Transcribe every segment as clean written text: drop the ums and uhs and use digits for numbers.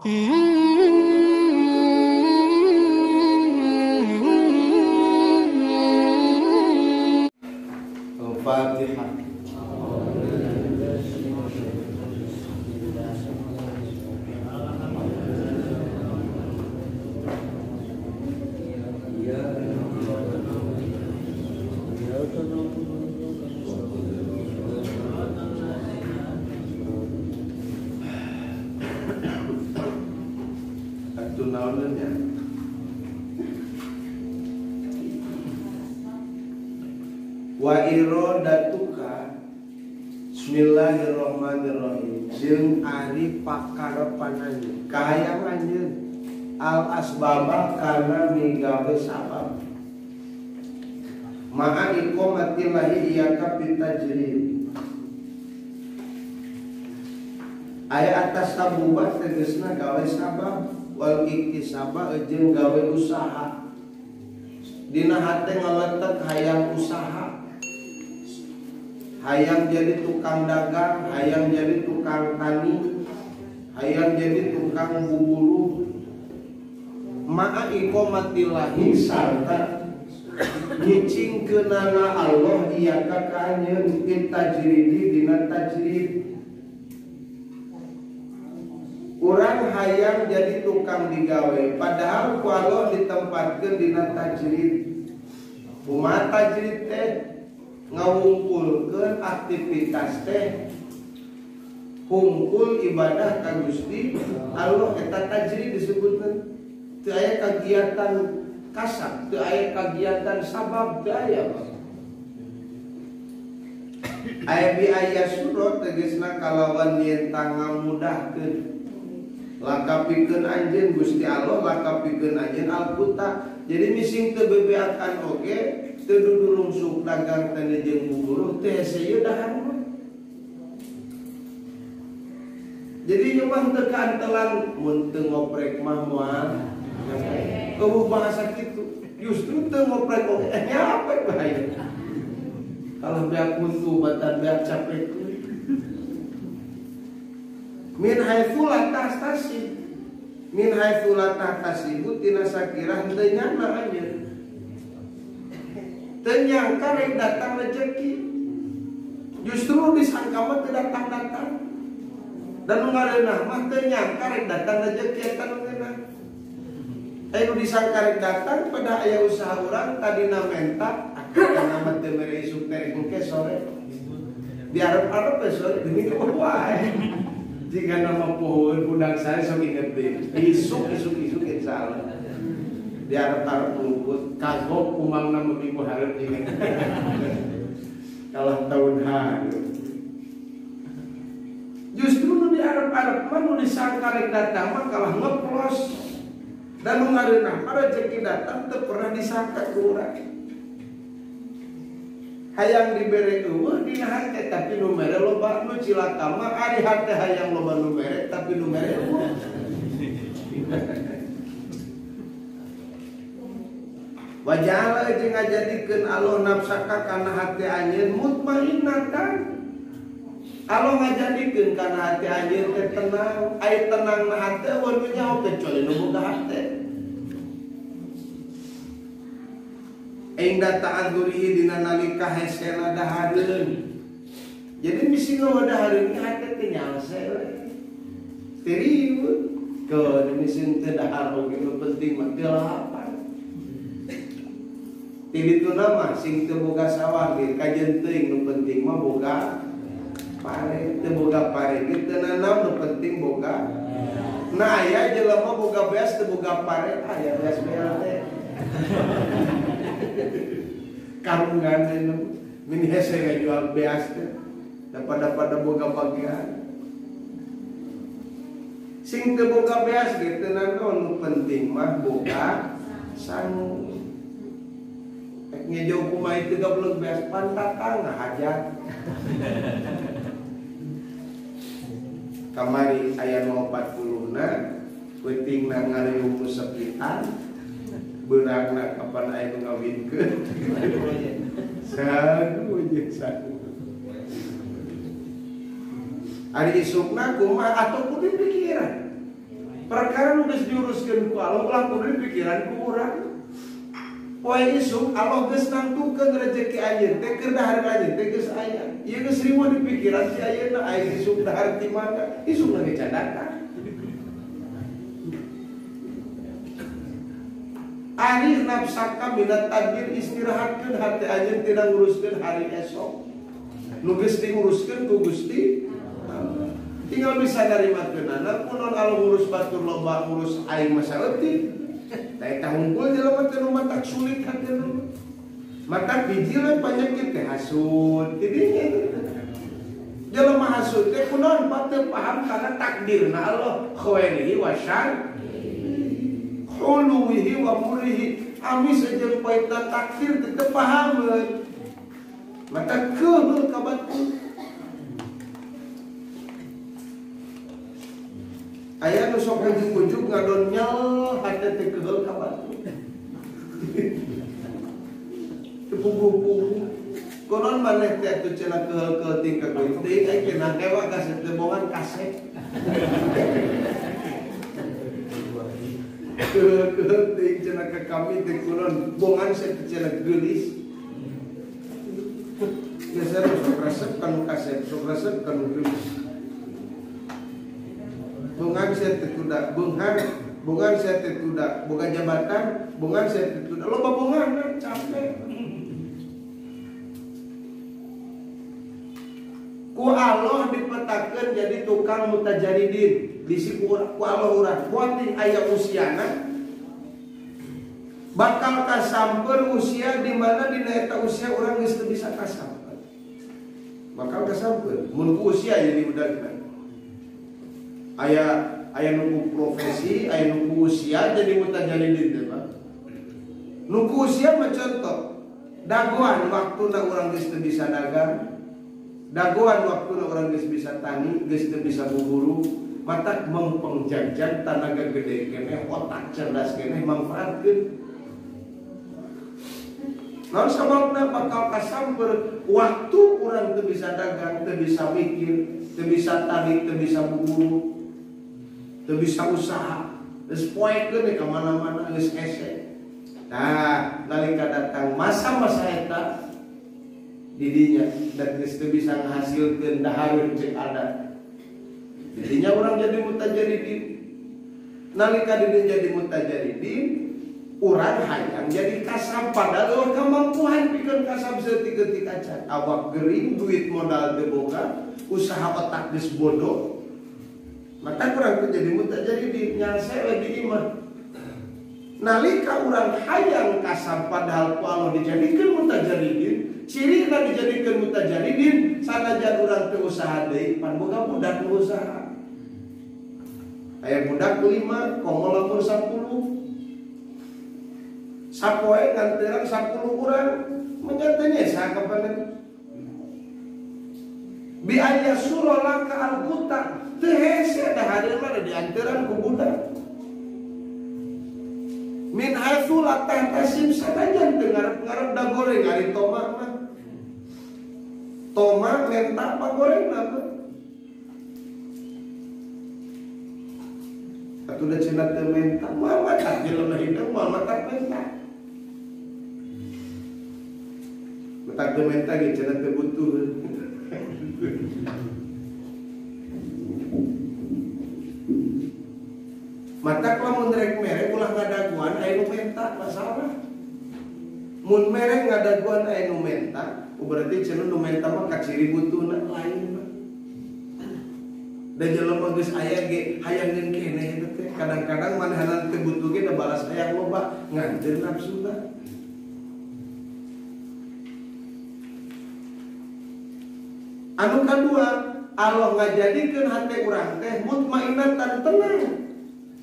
Al-Fatihah. Wa irodatuka bismillahirrahmanirrahim jeung ari pakarepan anjeun kahayang anjeun al asbaba kana migawe sabab ma'a iqamatillahi iyyaka bitajrib aya atas sabubat tegasna gawe sabab wal iktisaba jeung gawe usaha dina hate ngaletek hayang usaha, hayang jadi tukang dagang, hayang jadi tukang tani, hayang jadi tukang buburu. Ma'a iqamatillahi sarta nyicingkeunana Allah iyyaka ka anjeun bitajridi dina tajrid. Urang hayang jadi tukang digawe, padahal ku Allah ditempatkeun dina tajrid. Kumaha tajrid teh? Ngawungkulkeun aktivitas teh hungkul ibadah ka Gusti Allah, eta tajrid disebutkeun. Teu aya kagiatan kasab, teu aya kagiatan sabab, teu aya. Aya bi aya surat tegasna kalawan yen tangamudahkeun lakapikeun anjeun Gusti Allah, lakapikeun anjeun alkuta. Jadi mising teu bebeakan oge, teu dudurungsuk dagang teh jeung buburuh teh hese ieu dahar mah. Jadi ieu mah teu kaantelan mun teu ngoprek mah moal. Eueuh bahasa kitu. Justru teu ngoprek oge nyapek bahaya. Kalau beak muntu batan beak capek. Min haitsu la tahtasib, min haitsu la tahtasibu tina sakira henteu nyana anjeun. Teu nyangka rek datang rezeki. Justru disangka mah teu datang-datang. Dan nu ngareunah mah teu nyangka rek datang rezeki eta nu ngeunah. Aya nu disangka rek datang pada aya usaha urang tadina menta akana mah teu mere isuk teh engke sore. Diarep-arep we sore geuning wae. Jika nama pohon undang saya sok inget deh. Isuk isuk isuk insya Allah. Diarep-arep luput. Kagok umang nama minggu harap inget. Kalah tahun hari. Justru nu diarep-arep mah nu disangka rek datang mah kalah ngeplos. Dan nu ngareunah mah rezeki datang teu pernah disangka ku urang. Hayang dibere eueuh dina hate tapi nu mere loba, nu cilaka mah ari hate hayang loba nu mere tapi nu mere eueuh. Wajala jeung ngajadikeun Allah nafsaka kana hate anjeun mutmainnatan. Allah ngajadikeun kana hate anjeun teh tenang, aya tenang na hate eueuh nu nyaho kecuali nu boga hate. Ingda ta'adzurihi dina nalika hesena dahareun. Jadi misi ngawa dahareun hate teh nyalse we. Teu riweuh. Keun misi teu dahar oge nu penting mah teu lapar. Ti dituna mah sing teu boga sawah ge kajeun teuing nu penting mah boga pare, teu boga pare ge teu nanam nu penting boga. Nah aya jelema boga beas teu boga pare, aya beas beal teh. Karungan itu mini hese ngajual beas teh daripada pada boga bagian sing teu boga beas ge teu nanaon nu penting mah boga sangu. Ek ngejo kumaha teu gablek beas pantatang ngahajat. Kamari aya nu 40 na peutingna ngariung ku sepitan beurangna kapan aya nu ngawinkeun. Sagu jeung sagu. Ari isukna kumaha atuh kudu pikiran. Perkara nu geus diuruskeun ku Allah ulah kudu pikiran ku urang. Poe isuk Allah geus nangtukeun rezeki anjeun teh keur dahar anjeun teh geus aya. Ieu geus riweuh di pikiran si ayeuna aing isuk dahar ti mana? Isuk lagi cadaka. Arih nafsaka minat tadbir istirahatkeun hati anjeun tina nguruskeun hari esok. Nu geus diuruskeun ku Gusti Allah. Tinggal bisa narimakeunana kunaon Allah ngurus batur loba ngurus aing mah saeutik. Da eta hungkul jelema teh nu matak sulit hatena. Matak hiji we panyakit teh hasud. Tidinya jelema hasud teh kunaon teu paham kana takdirna Allah khairihi wa syarrihi. Huluwihi wa murrihi. Amis jeung paitna takdir teu pahameun. Mata keuheul ka batur. Aya nu sok ujug-ujug ngadonyel hate teh keuheul ka batur. Teu puguh-puguh. Konon maneh teh atuh cenah keuheul-keuheul tingkah geuting ai cenah dewa kasep teh bongan kasep. Keuheul-keuheul teuing cenah ka kami teh konon bongan teh cenah geulis. Geser sok resep kanu kasep, sok resep kanu geulis. Bongan saya teu beunghar, bongan saya teu boga jabatan, bongan saya teu loba bongan capek. Ku Allah dipetakeun jadi tukang mutajaridin, bisi ku Allah urang kuating aya usiana bakal kasampeun usia di mana dina eta usia urang geus teu bisa kasampeun. Bakal kasampeun mun ku usia jadi budak. Aya aya nu profesi, aya nu usia jadi mutajaridin teh Pak. Nu usia mah contoh dagoan waktuna urang geus teu bisa dagang, dagoan waktuna urang geus bisa tani, geus teu bisa buburu, matak mengpengjajan tanaga gede keneh, otak cerdas keneh manfaatkeun. Naon sababna bakal kasamper waktu urang teu bisa dagang, teu bisa mikir, teu bisa tani, teu bisa buburu, teu bisa usaha, geus poekeun ka mana-mana geus hese. Nah, nalika datang masa-masa eta didinya dan geus teu bisa ngahasilkeun dahareun cek adat. Didinya urang jadi mutajaridin. Nalika didinya jadi mutajaridin, urang hayang jadi kasab padahal kemampuan pikeun kasab saeutik-eutik acan. Awak gering, duit modal teu boga, usaha otak geus bodoh. Maka kurang teu jadi mutajaridin, nyalse we di imah. Nalika urang hayang kasab padahal ku Allah dijadikeun mutajaridin, cirina dijadikeun mutajaridin sanajan urang teu usaha deui pan boga budak nu usaha. Aya budak 5, komo lamun 10. Sapoe nganteran 10 urang menyatanya sakapan bi aya surah ka al-quta teu hese dahareun mah dianteran ku budak. Min haitsu la tahtasib sanajan teu ngarep-ngarep da goreng ari tomak mah. Tomak menta pagorengna mah. Atuh da cenah teu menta, moal matak jelema hidung moal matak menta. Matak teu menta ge cenah teu butuh. Matak lamun rek mere ulah ngadaguan aya nu menta masalah. Mun mere ngadaguan aya nu menta, berarti cenah nu menta mah kaciri butuhna lain mah. Da jelema geus aya ge hayangeun keneh eta teh. Kadang-kadang manehna teu butuh ge da balas hayang loba nganteun nafsuna. Anu kadua, Allah ngajadikeun hate urang teh mutmainatan tenang.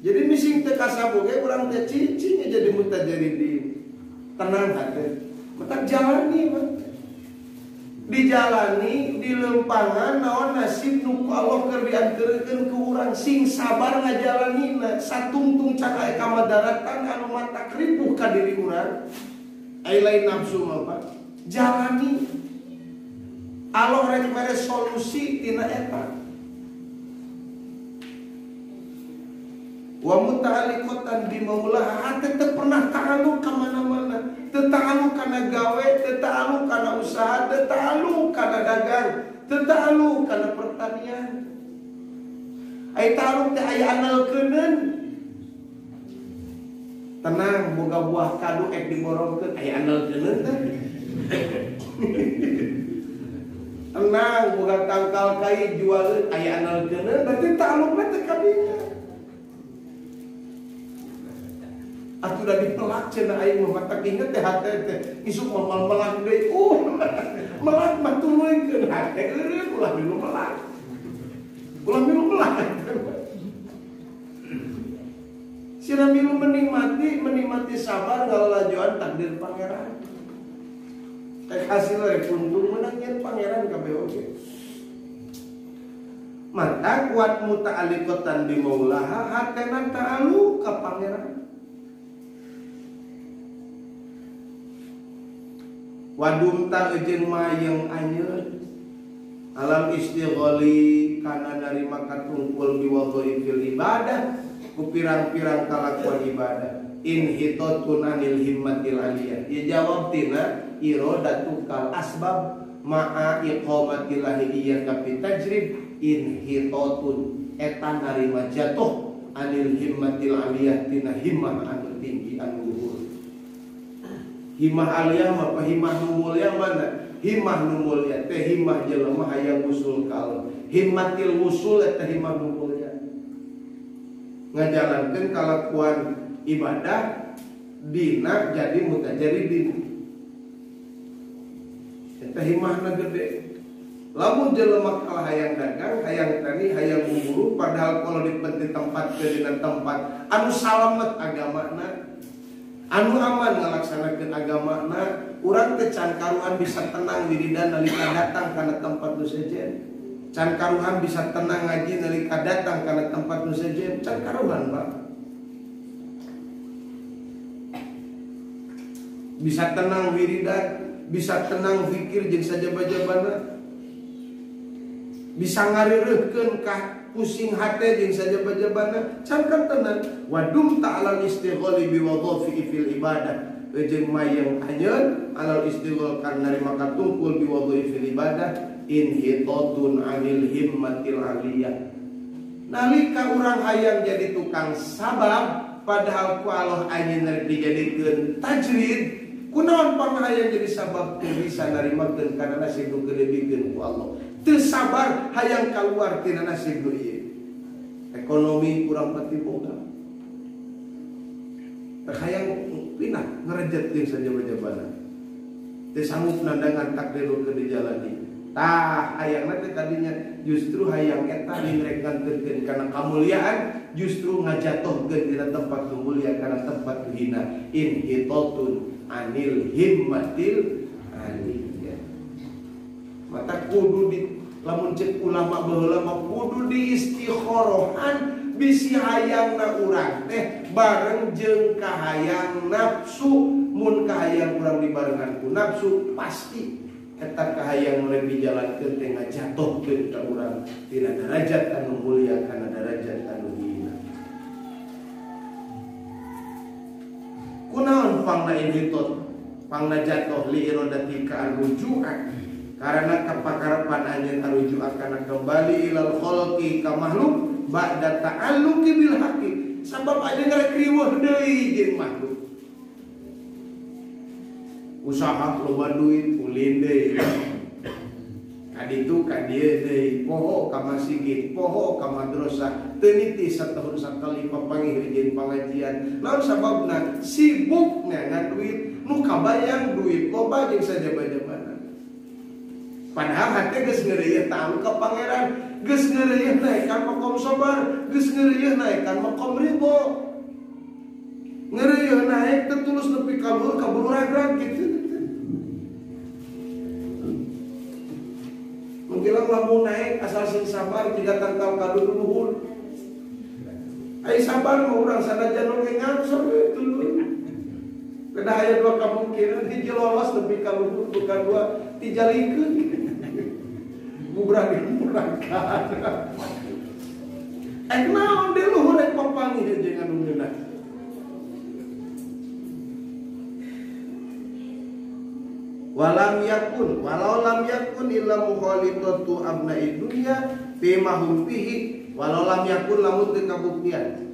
Jadi mising teu kasabo ge urang teh cicing jadi mutajaridin. Tenang hate. Matak jalani mah. Dijalani di lempangan naon nasib nu ku Allah keur dianterkeun ku urang sing sabar ngajalanina satungtung can aya kamadaratan anu matak ripuh ka diri urang. Ai lain nafsu mah Pak. Jalani. Allah rek mere solusi tina eta. Wa muta'alliqatan bi maulaha, hate teu pernah ta'alluq ka mana-mana, teu ta'alluq kana gawe, teu ta'alluq kana usaha, teu ta'alluq kana dagang, teu ta'alluq kana pertanian. Ai ta'alluq teh aya analkeuneun. Tenang, boga buah kadu ek diborongkeun, aya analkeuneun teh. Tenang, boga tangkal kai jualeun, aya analkeuneun, berarti ta'alluqna teh kadinya. Atuh da dipelak cenah aing mah matak inget teh hate teh isuk moal melak deui. Melak mah tuluykeun hate eureun ulah milu melak. Ulah milu melak. Sira milu menikmati, menikmati sabar ngalalajoan takdir pangeran. Teh hasil rek untung menang nyen pangeran kabeh oge. Mata kuat muta'alliqatan bi maulaha, hatena ta'alu ka pangeran. Wadumta jeung mayeng anjeun alam istigholi kana narima katungkul biwadhaifil ibadah ku pirang-pirang kalakuan ibadah inhitatun anil himmatil aliyah. Ieu jawab tina iradatukal asbab ma'a iqamatillahi iyyaka fi tajrib inhitatun eta narima jatuh anil himmatil aliyah tina himmah anu tinggi anu luhur. Himah aliyah mah himah nu mulia mana? Himah nu mulia teh himah jelema hayang usul ka Allah. Himmatil wusul eta himah nu mulia. Ngajalankeun kalakuan ibadah dina jadi mutajaridin. Eta himahna gede. Lamun jelema kalah hayang dagang, hayang tani, hayang buburu, padahal kalau dipenti tempat ke dina tempat anu salamet agamana, anu aman ngalaksanakeun agamana, urang teh can karuhan bisa tenang wiridan nalika datang kana tempat nu sejen. Can karuhan bisa tenang ngaji nalika datang kana tempat nu sejen, can karuhan Pak. Bisa tenang wiridan, bisa tenang zikir jeung sajaba-jabana. Bisa ngarireuhkeun ka pusing hate jeung sajaba-jabana, can kan tenang. Wadum ta'alal istigholi biwadhafi fil ibadah, jeung mayeng anjeun alal istighol kan narima katungkul biwadhafi fil ibadah inhitatun anil himmatil aliyah. Nalika urang hayang jadi tukang sabab padahal ku Allah anjeun rek dijadikeun tajrid, kunaon panghayang jadi sabab teu bisa narimakeun kana nasib nu geuleuhkeun ku Allah. Teu sabar hayang keluar tina nasib nu ieu. Ekonomi kurang pati boga. Teu hayang pindah ngerejet jeung sajaba-jabana. Teu sanggup nandangan takdir nu keur dijalani. Tah hayangna teh tadinya justru hayang eta rek nganterkeun kana kamuliaan, justru ngajatohkeun dina tempat nu mulia kana tempat nu hina. Inhitatun anil himmatil aliyah. Mata kudu di lamun cek ulama baheula mah kudu diistikhorohan bisi hayangna urang teh bareng jeung kahayang nafsu. Mun kahayang urang dibarengan ku nafsu pasti eta kahayang nu dijalankeun teh ngajatohkeun ka urang tina derajat anu mulia kana derajat anu hina. Kunaon pangna inhitot pangna jatuh li iradatika arruju'a, karena kepakarepan anjeun aruju'a kana kembali ilal khalqi ka makhluk ba'da ta'alluqi bil haqqi, sabab anjeun rek riweuh deui jeung makhluk. Usaha loba duit ulin deui, ka ditu ka dieu deui, poho ka masjid, poho ka madrasah, teu niti satahun sakali papanggih jeung pangajian. Naon sababna? Sibuk neangan duit, nu kabayang duit loba jeung sajaba-jabana. Padahal hate geus ngeureuyeun ta'alluq ka pangeran, geus ngeureuyeun naekan maqam sabar, geus ngeureuyeun naekan maqam ridho. Ngeureuyeun naek teu tulus nepi ka luhur kaburu ragrag kitu. Mungkilang lamun naek asal sing sabar jiga tangkal ka luhur. Ai sabar mah urang sanajan oge ngangsor we tuluy. Kedah aya dua kemungkinan, hiji lolos nepi ka luhur, bukan dua tijalikeun. Bubrah dimurahkan. Naon di luhur rek papanggih jeung Walam yakun walau lam yakun illa mukhalitatu abna'i dunya fi ma hum fihi walau lam yakun lamun teu kabuktian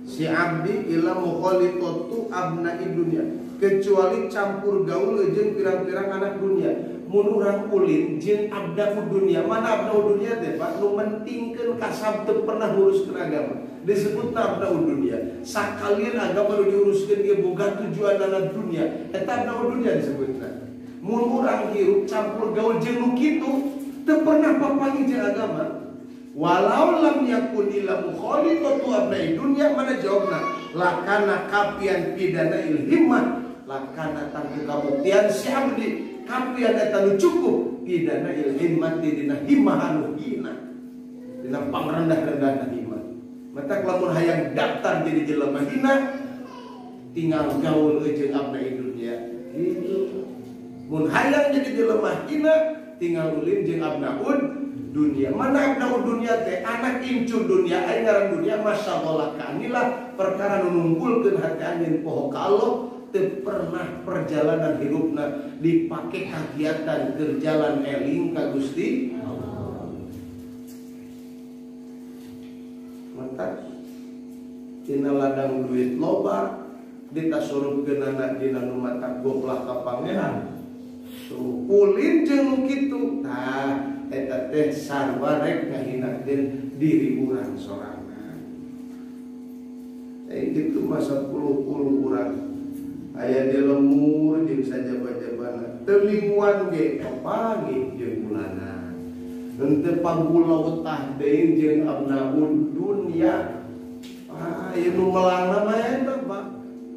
si abdi illa mukhalitatu abna'i dunya kecuali campur gaul jeung pirang-pirang anak dunia. Mun urang ulin jeung abna dunia, mana abna dunia teh Pak nu mentingkeun kasab teu pernah nguruskeun agama disebut abna dunia. Sakalian agama nu diuruskeun ge boga tujuanana dunia, eta abna dunia disebutna. Mun urang hirup campur gaul jeung nu kitu teu pernah papanggih jeung agama. Walau lam yakun illa mukhalitatu abna'i dunya, mana jawabna lakana kapian pidana ilhimah lakana tangtu kabuktian si abdi kapian eta nu cukup pidana ilhimah dina himmah anu hina dina pangrendah-rendahna himmah. Matak lamun hayang daftar jadi jelema hina tinggal gaul jeung abna'i dunya gitu. Mun hayang jadi jelema hina tinggal ulin jeung abnaun dunia. Mana abnaun dunia teh anak incu dunia, aya ngaran dunia masyaallah kaanilah perkara nu nungkulkeun hati anjeun poho ka Allah teu pernah perjalanan hirupna dipake kagiatan keur jalan eling ka Gusti Allah. Mantap. Tina ladang duit loba ditasurupkeunana dina nu mata goplah ka pangeran. Tuh ulin jeung nu kitu tah eta teh sarua rek ngahinakeun diri urang sorangan. Kitu masa puluh-puluh urang aya di lemur jeung sajaba-jabana teu mingguan ge papanggih jeung bulana. Henteu panggula wetah deui jeung abnaun dunya. Ah ieu nu melangna mah eta Pak.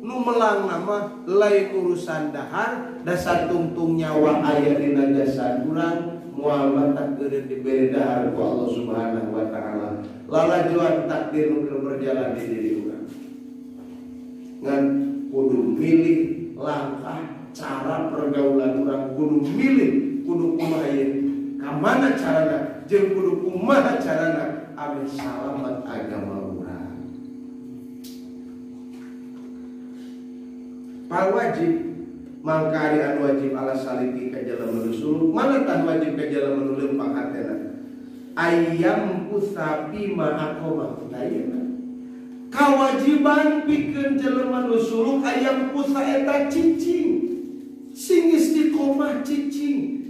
Nu melangna mah lain urusan dahar, dasar tungtung nyawa aya dina jasad urang moal matak geureun dibere dahar ku Allah Subhanahu wa taala. Lalajuan takdir nu keur berjalan di diri urang. Ngan kudu milih langkah cara pergaulan urang, kudu milih kudu kumaha ieu. Ka mana carana jeung kudu kumaha carana ameh salamat agama urang. Pal wajib mangkari anu wajib ala saliki ka jalma nu suluk, mana tah wajib ka jalma nu leumpang hatena ayam kusapi ma aqoma tayana. Kawajiban pikeun jelema nu suluk ayam kusa eta cicing sing istiqomah cicing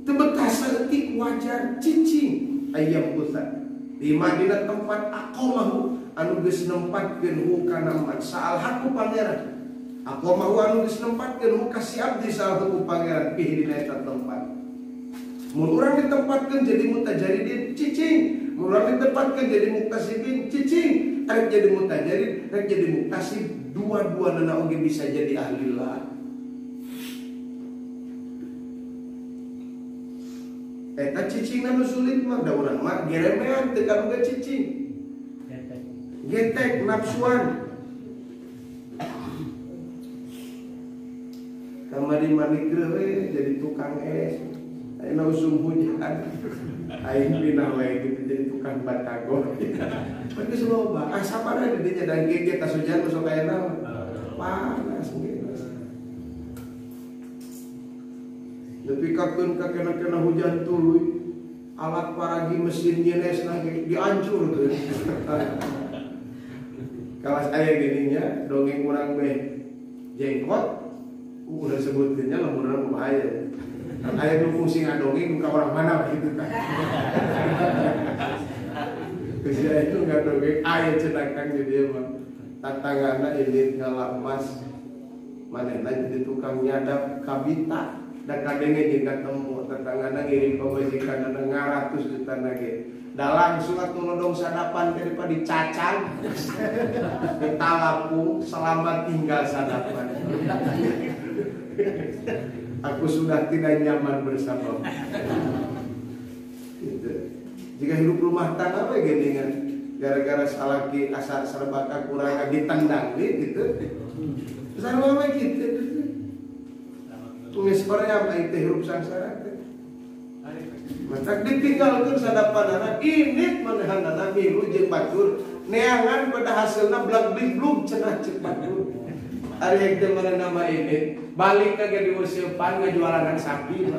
teu betah saeutik wajar cicing ayam kusa di madina tempat aqomahu anu geus nempatkeun hu kana man saal haku pangeran. Aqomahu anu geus nempatkeun hu ka si abdi saal haku pangeran pih dina eta tempat. Mun urang ditempatkeun jadi mutajaridin cicing, mun urang ditempatkeun jadi muktasibin cicing, rek jadi mutajarid, rek jadi muktasib, dua-duana oge bisa jadi ahlillah. Eta cicingna nu sulit mah da urang mah geremean teu kaboga cicing. Getek nafsuan. Kamari manikreun we jadi tukang es. Ayeuna usum hujan. Aing pindah we gitu jadi tukang batagor. Geus loba. Ah sapana di dinya dan gege tas hujan masuk aya naon. Panas geus. Nepi kakeun ka kena-kena hujan tuluy alat paragi mesin nyenesna ge diancurkeun. Kalas aya gininya dongeng urang beh jengkot udah sebutkeunnya lamun urang bahaya. Aya nu fungsi ngadongeng ka orang mana gitu kan. Geus aya nu ngadongeng aya cenah Kang di dieu mah. Tatangana ini ngala emas manehna jadi tukang nyadap kabita. Da kadenge jeung katemu tetanggana ngirim pamajikanna ngaratus juta ge. Da langsung atuh nodong sadapan teh dicacang. Ditalapung selamat tinggal sadapan. Aku sudah tidak nyaman bersamamu. Gitu. Jika hidup rumah tangga we geuningan gara-gara salaki asa serba kakurangan ditendang we gitu. Sarua we kitu. Tulis hoream aing teh hirup sangsara teh. Matak ditinggalkeun sadapanana ini manehanana milu jeung batur neangan pada hasilna blag blig blug cenah ceuk batur. Ari yang teu meunang nama ini balik ka ge diuseupan ngajualanan sapi.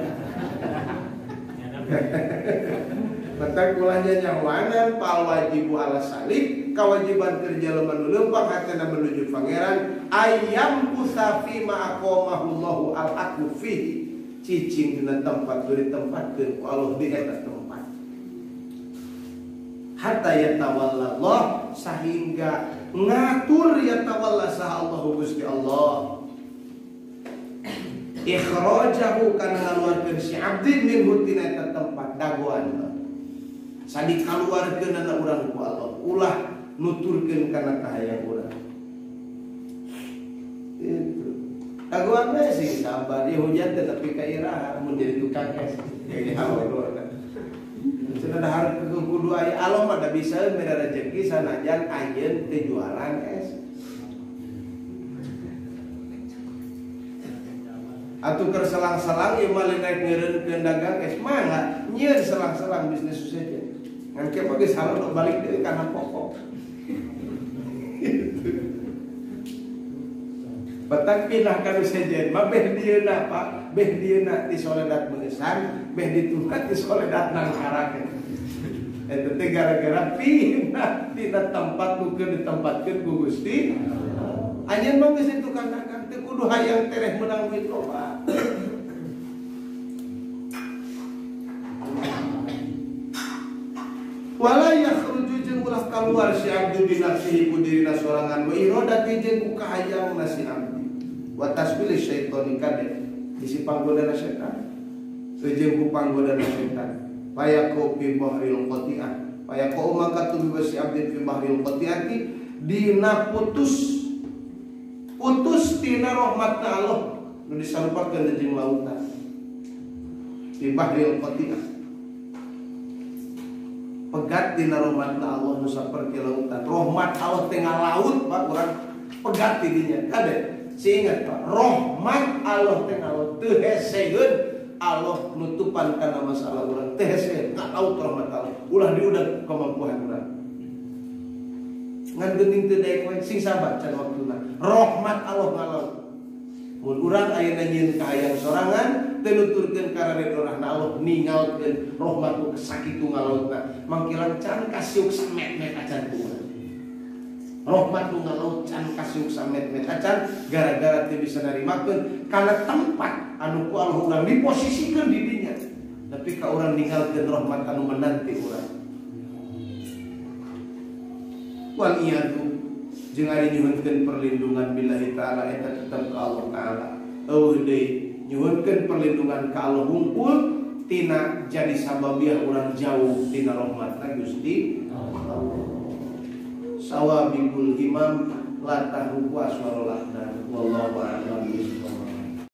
Batak kulanya nyawanan pal wajibu ala salik kewajiban kerja jelema nu leumpang hatena menuju pangeran ayam kusafi ma aqamahullahu al haqu fihi cicing dina tempat nu ditempatkeun ku Allah di eta tempat hatta yatawallallah sehingga ngatur yatawalla saha Allah Gusti Allah ikhrajahu kana ngaluarkeun si abdi min hutina eta tempat dagoan sadi kaluarkeunana urang ku Allah ulah nuturkeun kana kahayang urang itu dagoan we sing sabar ieu hujan teh tapi ka iraha mun jadi tukang es jadi hawa cenah dahar kudu aya Allah mah da bisa mere rezeki sanajan anjeun teu jualan es. Atuh keur selang-selang ieu mah naik ngeureunkeun dagang es mangga nyieun selang-selang bisnis sejen. Ngan ke geus halodo balik deui kana pokok. Batang pindah ka nu sejen mah beh dieuna Pak, beh dieuna ti soledat meusan, beh ditukat ti soledat nangkarak. Eta teh gara-gara pindah tina tempat nu keur ditempatkeun ku Gusti. Anjeun mah geus tukang dagang teu kudu hayang tereh meunang duit loba. Wala yakhruju jeung ulah kaluar si abdi bi nafsihi ku dirina sorangan wa iradati jeung ku kahayangna si abdi. Wa taswili syaitani kade isi panggodana setan. Jeung ku panggodana setan. Fayaqu fi bahril qati'ah. Fayaqu maka tumiba si abdi fi bahril qati'ati dina putus putus tina rahmatna Allah nu disarupakeun jeung lautan. Fi bahril qati'ah. Pegat dina rahmatna Allah nu saperti lautan. Rahmat Allah tengah laut Pak urang pegat di dinya. Kade si ingat Pak, rahmat Allah tengah laut teu heseeun Allah nutupan kana masalah urang teu heseeun ka laut rahmat Allah. Ulah diudag kemampuan urang. Ngan geuning teu daek we sing sabar can waktuna. Rahmat Allah ngalaut. Mun urang ayeuna nyieun kahayang sorangan teu nuturkeun ka ridho-rahna Allah ningalkeun rahmat ku sakitu ngalautna. Mangkilang can kasiuk samet-met acan ku urang. Rahmat nu ngalaut can kasiuk samet-met acan gara-gara teu bisa narimakeun kana tempat anu ku Allah urang diposisikeun di dinya. Tapi ka urang ninggalkeun rahmat anu menanti urang. Wal iyadu jeung ari nyuhunkeun perlindungan billahi taala eta tetep ka Allah taala. Eueuh deui nyuhunkeun perlindungan ka Allah hungkul tina jadi sababiah urang jauh tina rahmatna Gusti Allah. Sawabikul himam la tahruku aswarul ahdan wallahu a'lam bishawab.